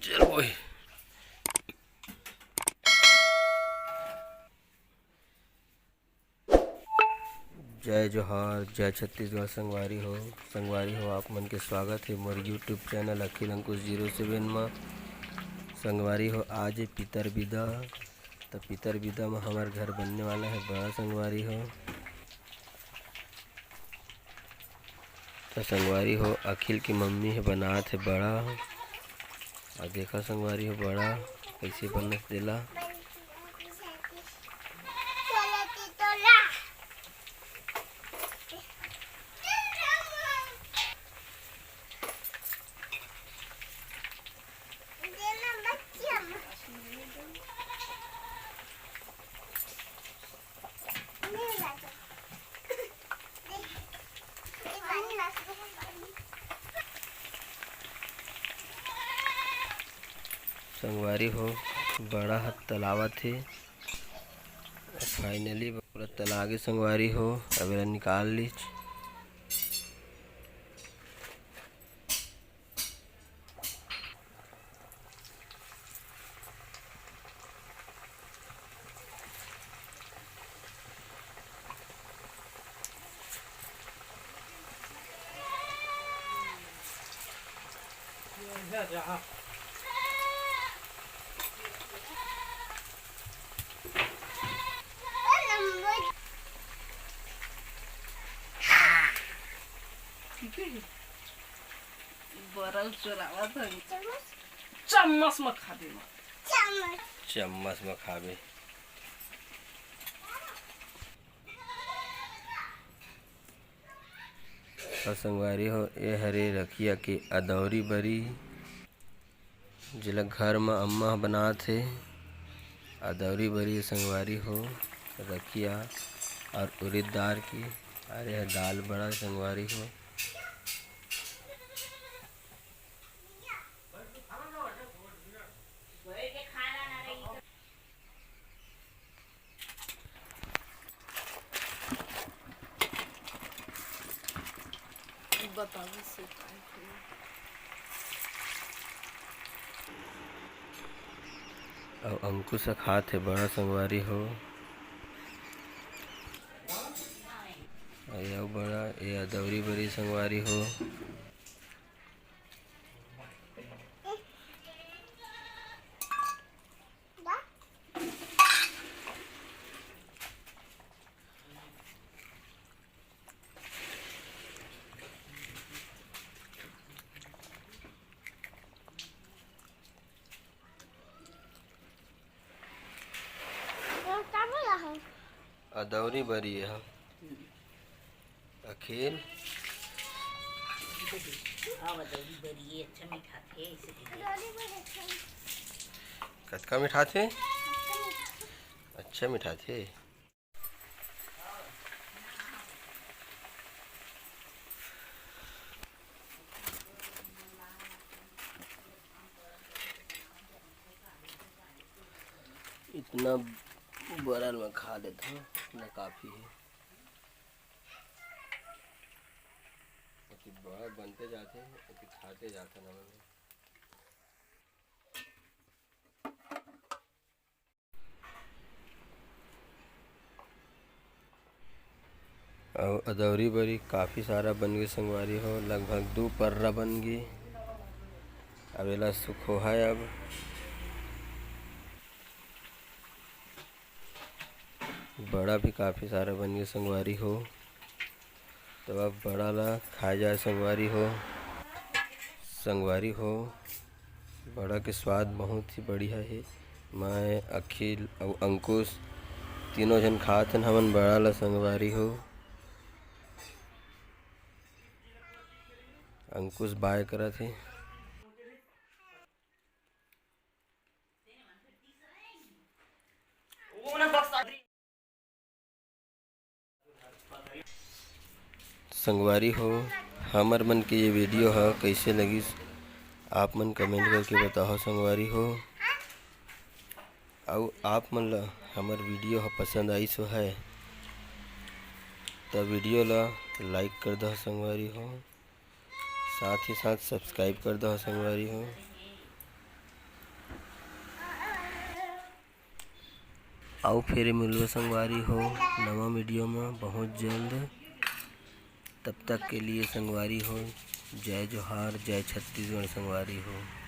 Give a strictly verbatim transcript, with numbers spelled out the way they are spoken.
चल भाई। जय जोहार, जय छत्तीसगढ़ संगवारी हो। संगवारी हो, आप मन के स्वागत हे मोर YouTube चैनल अखिल अंकुश जीरो सेवन म। संगवारी हो, आज हे पितर बिदा, त पितर बिदा म हमर घर बनने वाला हे बड़ा संगवारी हो। त संगवारी हो, अखिल के मम्मी ह बनात हे बड़ा। अउ देखा संगवारी हो, बड़ा कइसे बनत तेला। संगवारी हो, बड़ा ह तलावत हे। Finally पूरा तला गे संगवारी हो, अब एला निकाल लीच। बरल चोरावत हन। चम्मच म खाबे। चम्मच म खाबे। अउ संगवारी हो, ए हरे रखिया के अदौरी बरी, जेला घर म अम्मा ह बनात हे। अदौरी बरी संगवारी हो, रखिया अउ उरिद दार के। अरे ह दाल बड़ा संगवारी हो। बतावे से काय करी। अउ अंकुश ह खात हे बड़ा संगवारी हो। अउ बड़ा, ए अदौरी बरी संगवारी हो। अदौरी बरी ह। अखिल। हाँ, अदौरी बरी, अच्छा मिठाथे, इसे दे दे। कतका मिठाथे? अच्छा मिठाथे। इतना बरल में खा लेत हूँ, इतना काफी है। अति बड़ा बनते जाते, अति खाते जाते ना। अउ अदौरी बरी काफी सारा बन गे संगवारी हो, लगभग दू पर्रा बन गे। अब एला सुखोहा अब। बड़ा भी काफी सारा बन गे संगवारी हो। तो अब बड़ा ला खाए जाए संगवारी हो। संगवारी हो, बड़ा के स्वाद बहुत ही बढ़िया हे। मैं, अखिल अउ अंकुश तीनों झन खात हन हमन बड़ा ला संगवारी हो। अंकुश बाय करत हे। संगवारी हो, हमर मन के ये video ह कइसे लगिस, आप मन comment करके बताओ संगवारी हो। अउ आप मन ल हमर video ह पसंद आइस होय, त video ल like कर दह संगवारी हो। साथ ही साथ subscribe कर दो संगवारी हो। अउ फिर मिलबो संगवारी हो नवा video में बहुत जल्द। तब तक के लिए संगवारी हो, जय जोहार, जय छत्तीसगढ़ संगवारी हो।